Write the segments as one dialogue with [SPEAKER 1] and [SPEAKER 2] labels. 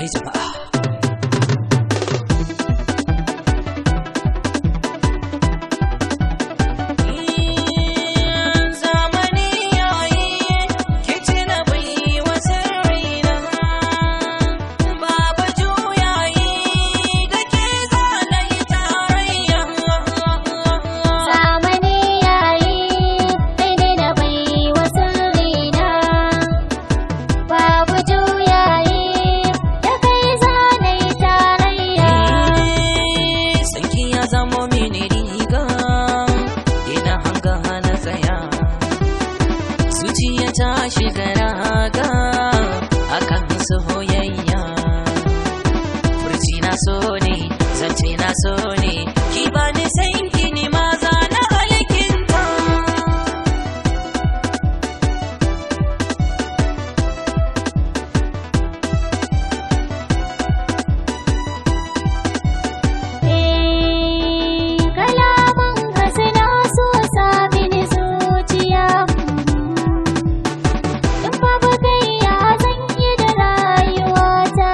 [SPEAKER 1] Kai jama'a. Zamani yayi kici na bai wa sirrina, babu juyayi da ke zana yi tarayya.
[SPEAKER 2] Zamani yayi daidai da bai wa sirrina, babu juyayi da kai zanai tarayya.
[SPEAKER 1] Sanki ya zamo mini riga, ina hanga hana tsaya. Zuciya ta shiga raga akan soyayya. Furci na so ne, zance na so ne, ki bani sanki ni ma za na alkinta.
[SPEAKER 2] Eh, kalaman ka suna so sa mini zuciya. In babu kai ya zan yi da rayuwata.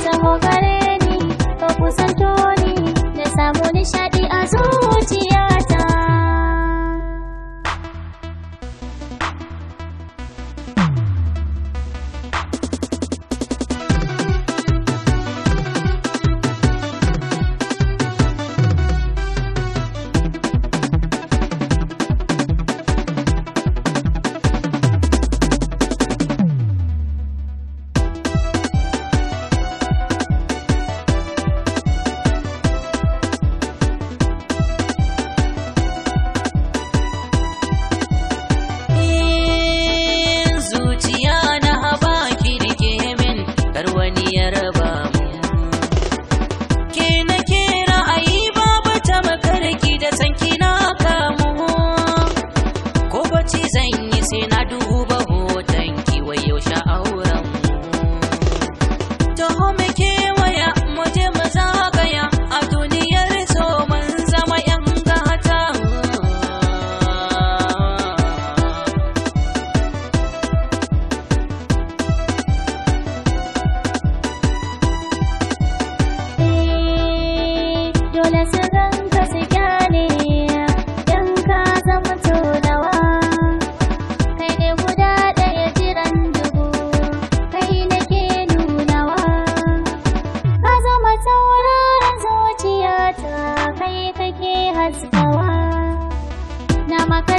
[SPEAKER 2] Taho gare ni, ka kusanto ni, na samu nishaɗi a zuciyata.
[SPEAKER 1] Zuciya na baki rike min, kar wani ya raba mu. Ke na ke ra'ayi babu ta makarki da sanki na kamu. Ko bacci zan yi sai na duba hoton ki, wai yaushe auren mu. Taho mu kewaya mu je mu zagaya a duniyar so mun zama yan gata.
[SPEAKER 2] Eh, dole su ganka su kyale, dan ka zama tonawa. Kai ne guda ɗaya jiran dubu, kai nake nunawa. Ka zama tauraron zuciyata, kai kake haskawa. Na maka.